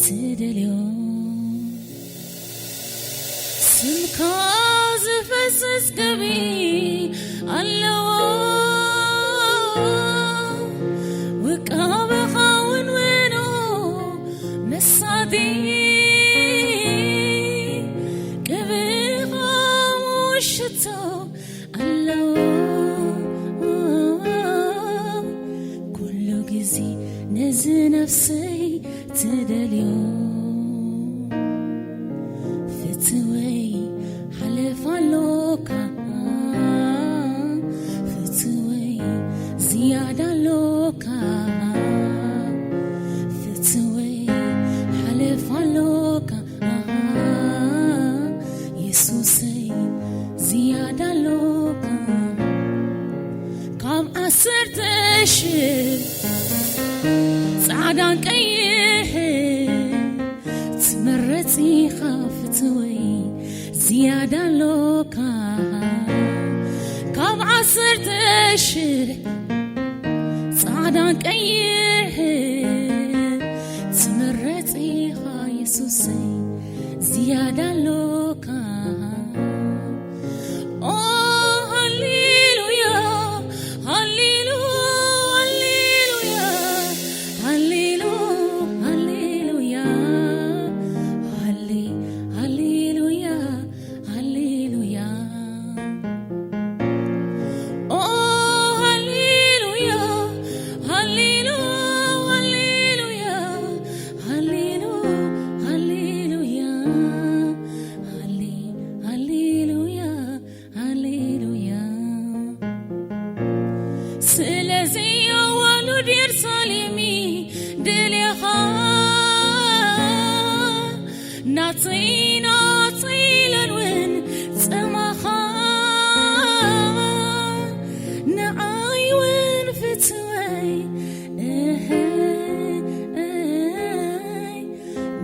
ትደልዮ። ስምካ ዝፈስስ ግቢ ኣለዎ። ውቃበኻ ውንውኖ መሳጢ ቅብኻ ሽቶ ኣለዎ። ኩሉ ግዜ ነዚ ነፍሰይ ትደልዮ። ፍትወይ ሓለፍ ኣሎካ፣ ፍትወይ ዝያዳ ኣሎካ፣ ፍትወይ ሓለፍ ኣሎካ፣ የሱሰይ ዝያዳ ኣሎካ። ካብ ዓሰርተ ሽሕ ጻዕዳን ቀይሕ ትመረጽ ኢኻ ፍትወይ ዝያዳ ኣሎካ። ካብ ዓሰርተ ሽሕ ጻዕዳን ቀይሕ ትመረጽ ኢኻ የሱሰይ ዝያዳ ኣሎካ። ኦ ሃሌሉያ፣ ሃሌሉ፣ ሃሌሉያ፣ ሃሌሉ፣ ሃሌሉያ፣ ሃሌ፣ ሃሌሉያ፣ ሃሌሉያ። ኦ ሃሌሉያ፣ ሃሌሉ፣ ሃሌሉያ፣ ሃሌሉ፣ ሃሌሉያ፣ ሃሌ፣ ሃሌሉያ፣ ሃሌሉያ። ስለዚ ኣዋልድ የሩሳሌም ድሌኻ ናተይ ናተይ ኢለን እውን ጸማኻ ንዓይ እውን ፍትወይ እህ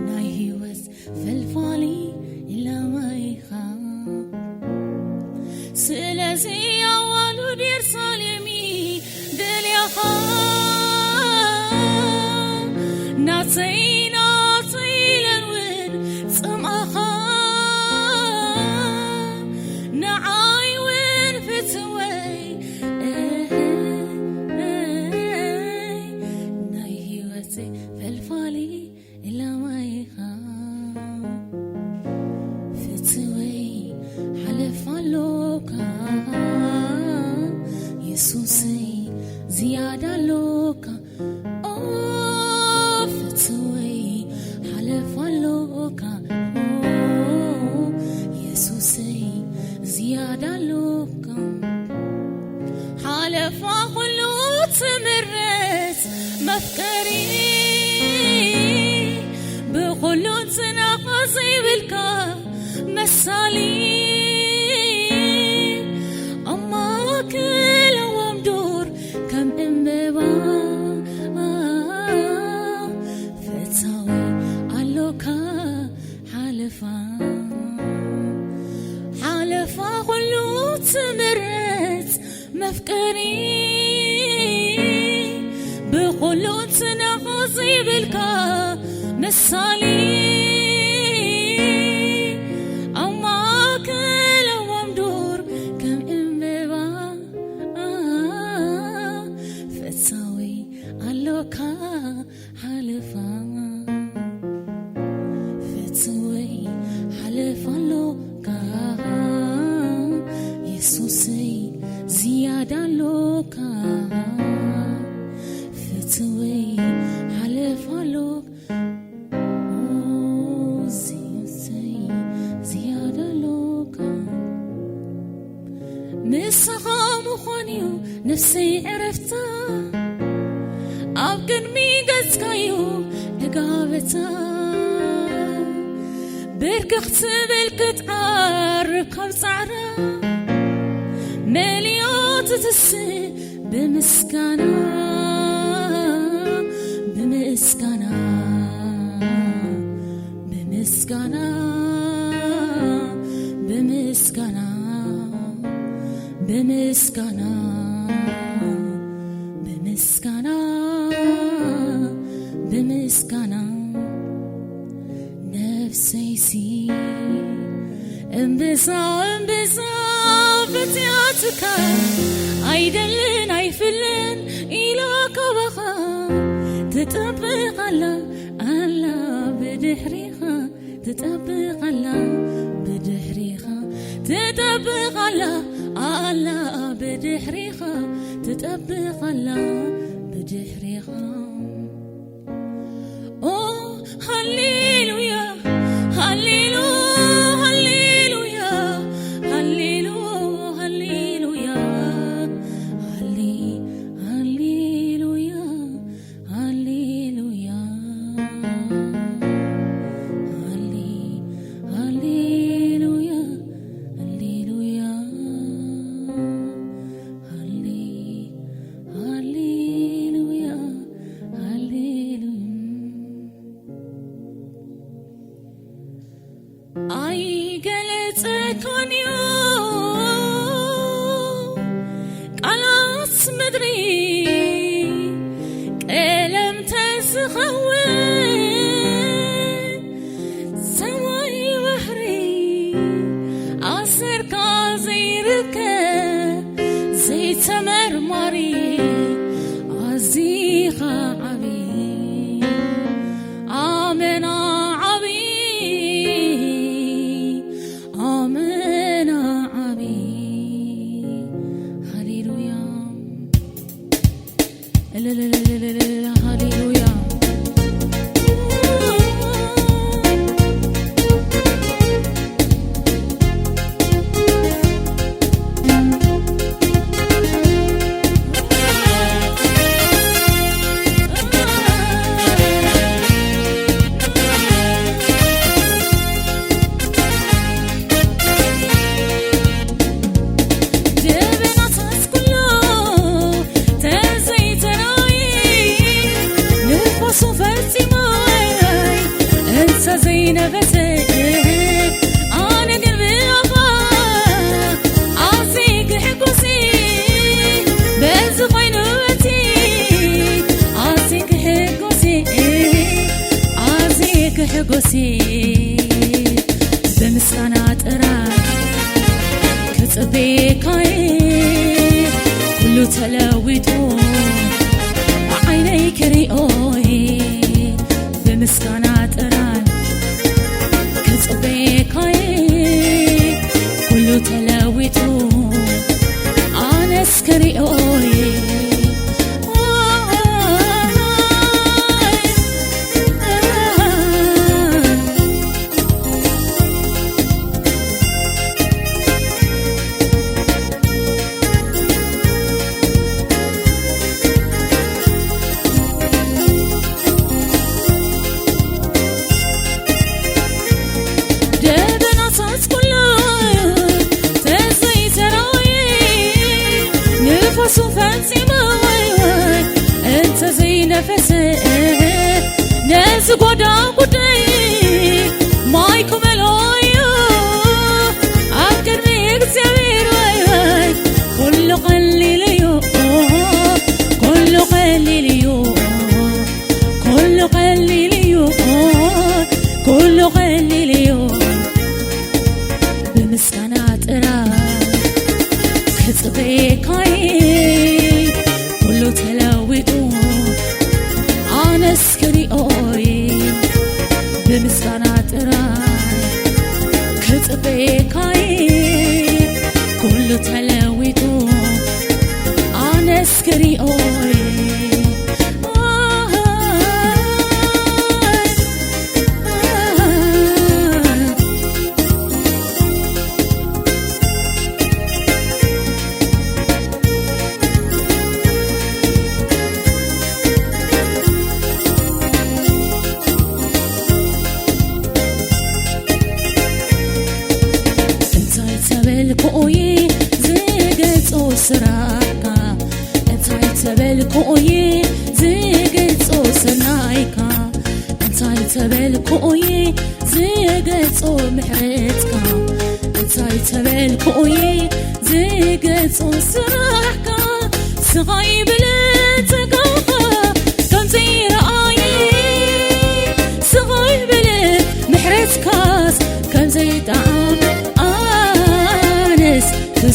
ናይ ህይወት ፈልፋሊ ኢላማይኻ። ስለዚ ኣዋልድ የሩሳሌም ድሌኻ ናተይ ናተይ ኢለን እውን ጽምኣኻ ንዓይ እውን ፍትወይ እህ ናይ ህይወተይ ፈልፋሊ ኢላማይኻ ፍትወይ ሓለፍ ኣሎካ የሱሰይ ዝያዳ ኣሎካ ኦ ፍትወይ ሓለፍ ኣሎካ ኦ የሱሰይ ዝያዳ ኣሎካ ሓለፋ ኩሉ ትምርት መፍቀሪ ብኹሉ ትናቕ ዘይብልካ መሳሊ ኣብ ማእከል ኣዋም ዱር ከም ዕምበባ ፈታዊ ኣሎካ ሓለፋ ሓለፋ ኩሉ ትምርት መፍቀሪ ብኹሉ ትናቕ ዘይብልካ መሳሊ ኣብ ማእከል ኣዋም ዱር ከም ዕምበባ ፈታዊ ኣሎካ ሓለፋ ፍትወይ ሓለፍ ኣሎካ የሱሰይ ዝያዳ ኣሎካ ፍትወይ ሓለፍ ኣሎካ ኦ የሱሰይ ዝያዳ ኣሎካ ምሳኻ ምዃን እዩ ነፍሰይ ዕረፍታ ኣብ ቅድሚ ገጽካዩ ድጋበታ ብርክኽ ትብል ክትዓርብ ካብ ጻዕራ መሊኦ ትትስእ ብምስጋና ብምስጋና ብምስጋና ብምስጋና ብምስጋና ብምስጋና ሰይሲ እምብዛ እምብዛ ፈትያትካ ኣይደልን ኣይፍልን ኢላ ካባኻ ትጠብቕ ኣላ ኣላ ብድሕሪኻ ትጠብቕ ኣላ ብድሕሪኻ ትጠብቕ ኣላ ኣላ ብድሕሪኻ ትጠብቕ ኣላ ብድሕሪኻ ኦ ሃሌሉያ ሃሌሉ ሃሌሉያ ሃሌሉ ሃሌሉያ ሃሌ ሃሌሉያ ሃሌሉያ ሃሌ ሃሌሉያ ሃሌሉያ ሃሌ ሃሌሉያ ሃሌሉያ ኣይገለጸካንዮ ቃላት ምድሪ ቀለም ተዝኸውን ሰማይ ባሕሪ ኣሰርካ ዘይርከብ ዘይተመርማሪ ኣዚኻ ዓቢ ኣመና ዓቢ ኣመና ዓቢ ሃሌሉያ ሃሌሉያ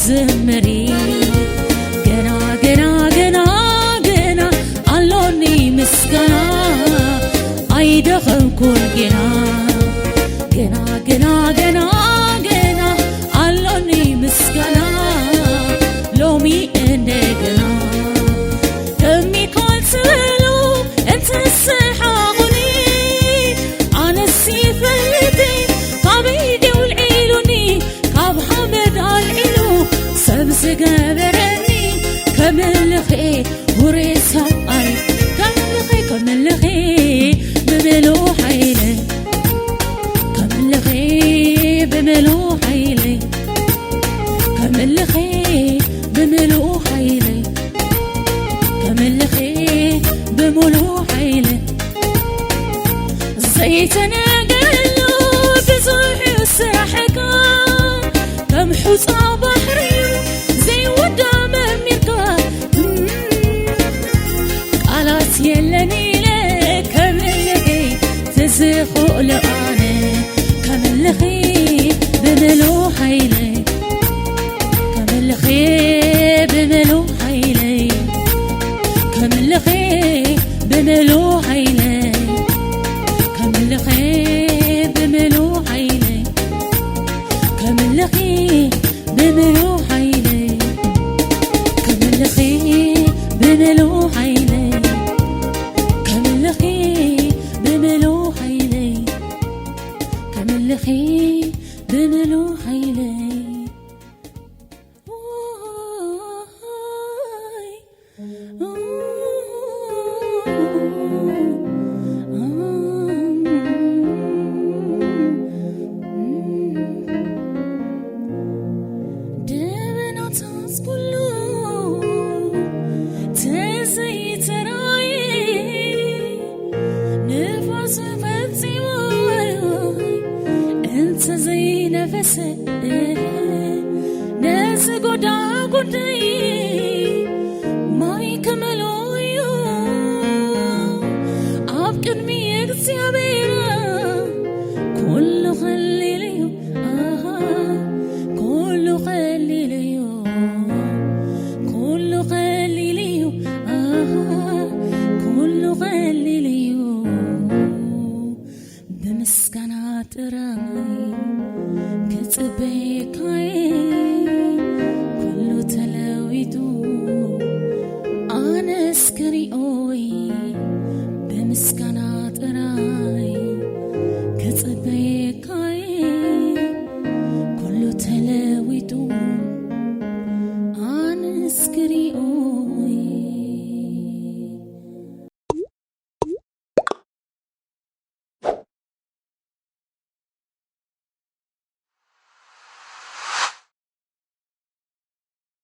ዝምሪ ገና ገና ገና ገና ኣሎኒ ምስጋና ኣይደኸምኩን ገና ገና ገና ገና ገና ኣሎኒ ምስጋና ሎሚ እንደገና ከሚኮል ዝበሉ እንትስሓቑኒ ኣነስ ይፈልጥ ካበይ ደውልዒሉኒ ካብ ሓመድ ኣልዒሉ ሰብ ዝገበረኒ ከምልኺ ውሬ ሰብኣይ ከምልኺ ከምልኺ ብምሉ ሓይለ ከምልኺ ብምሉ ሓይለ ከምልኺ ብምሉ ሓይለ ከምልኺ ብምሉ ሓይለ ዘይተነገረሉ ብዙሕ እዩ ስራሕካ ከም ሑፃ ባሕሪ እዩ ዘይወዳ መርሚርካ ቃላት የለን ኢለ ከምልኺ ትዝኽእሎ ኣነ ከምልኺ ብምሉ ሓይለ ከምልኺ ብምሉ ሓይለ ከምልኺ ብምሉ ሓይለ ከምልኺ ብምሉ ሓይለ ከምልኺ ብምሉ ሓይለ ከምልኺ ብምሉ ሓይለ ከምልኺ ብምሉ ሓይለ ከምልኺ ብምሉ ሓይለ ደበናታት ኩሉ ተዘይተራየ ንፋስ ፈጺሙ እንተዘይነፈሰ ነዚ ጎዳ ጉዳይ ማይ ክመልኦ እዩ ኣብ ቅድሚ እግዚኣብሔር ኩሉ ኸሊል እዩ ኣሃ ኩሉ ኸሊል እዩ ኩሉ ኸሊል እዩ ኣሃ ኩሉ ኸሊል እዩ ብምስጋና ጥራይ ክጽበየካየ ኩሉ ተለዊጡ ኣነስ ክሪኦይ ብምስጋና ጥራይ ክጽበየካ